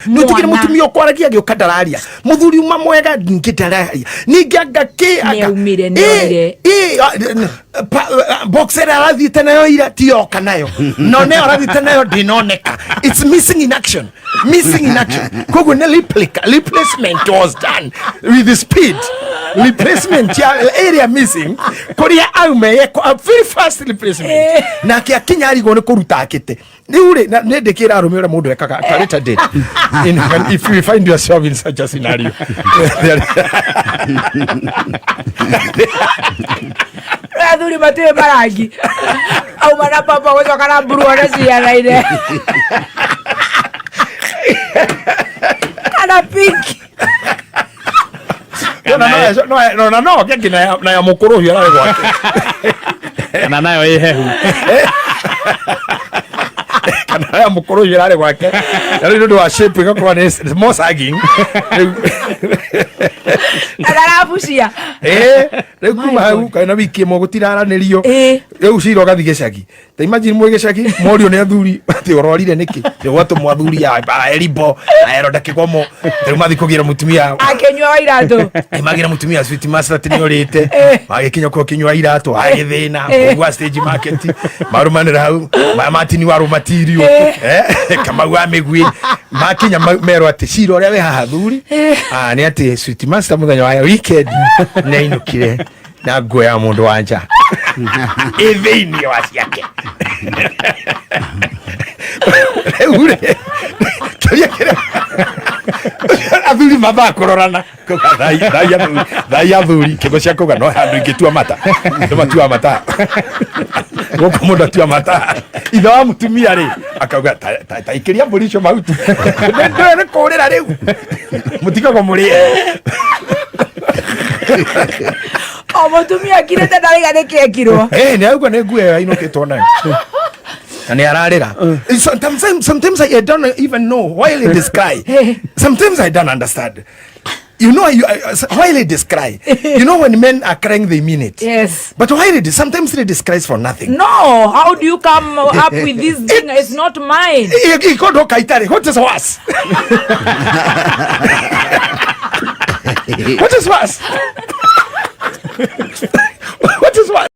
Nĩ ũtigire Mwana. Mũtumia ũkwaragia agĩũka ndararia, mũthuri uma mwega ningĩ ndararia, ningĩ anga kĩ anga. Nĩaumire, Ĩ, nĩorire. ĩ, box ĩrĩa arathiĩte nayo ira tiyoka nayo, no nĩyo arathiĩte nayo ndĩnoneka. It's missing in action, missing in action. Koguo nĩ replica, replacement was done with speed. Replacement ya area missing kũrĩa aume yekwo a very fast replacement, nake akinya arigwo nĩ kũruta akĩte. Rĩu rĩ, nĩ ndĩkĩra arũme ũrĩa mũndũ ekaga at a later date if you find yourself in such a scenario. Athuri matiũĩ marangi, auma na papa gũcoka na mburu ona cianaine kana pink. Na no keki na ya mũkũrũ ũcio ararĩ gwake. Kana nayo ĩ hehu. Kana ya mũkũrũ ũcio ararĩ gwake, na rĩu nĩ ũndũ wa shape ĩgakorwo nĩ more sagging rĩu. Agarabucia. Ĩĩ, rĩu kuma hau kana wiki ĩmwe gũtiraranĩrio. Rĩu cira ũgathiĩ gĩcagi. Ta imagine mwĩ gĩcagi morio nĩ athuri atĩ ũrorire nĩkĩ, nĩ gwatũmwo athuri a Eribo a Eroda Kĩgomo, rĩu mathiĩ kũgĩra mũtumia. Akĩnyua wa iratũ. Magĩra mũtumia sweet master atĩ nĩ ũrĩte, magĩkinya kuo kĩnyua iratũ agĩthĩna kũgua stage market marũmanĩra hau Martin wa rũmatirio, Kamau wa mĩguĩ makinya merwo atĩ cira ũrĩa wĩ haha thuri, nĩ atĩ sweet master mũthenya wa weekend nĩ ainũkire na nguo ya mũndũ wa nja ĩ thĩinĩ wa ciake. Rĩu rĩ, kĩũria kĩrĩa athuri mathaa kũrorana kuga, thai athuri, thai athuri kĩgo cia kuga no handũ ingĩtua mata nĩ matua mata gũkũ mũndũ atua mata. Ithe wa mũtumia rĩ akauga ta ikĩria mbũri icio mahuti, nĩ nĩ kũrĩra rĩu mũtikagwo mũrĩe. O mũtumia akirĩte ndaraiga nĩkĩ ekirwo. Eh, nĩ auga nĩ nguo ĩyo ainũkĩtwo nayo na nĩ ararĩra. Sometimes I don't even know why ladies cry. Sometimes I don't understand. You know, why ladies cry. You know, when men are crying, they mean it. But why ladies, sometimes ladies cries for nothing. No, how do you come up with this thing? It's not mine. Ikondo kaitari, what is worse? What is worse?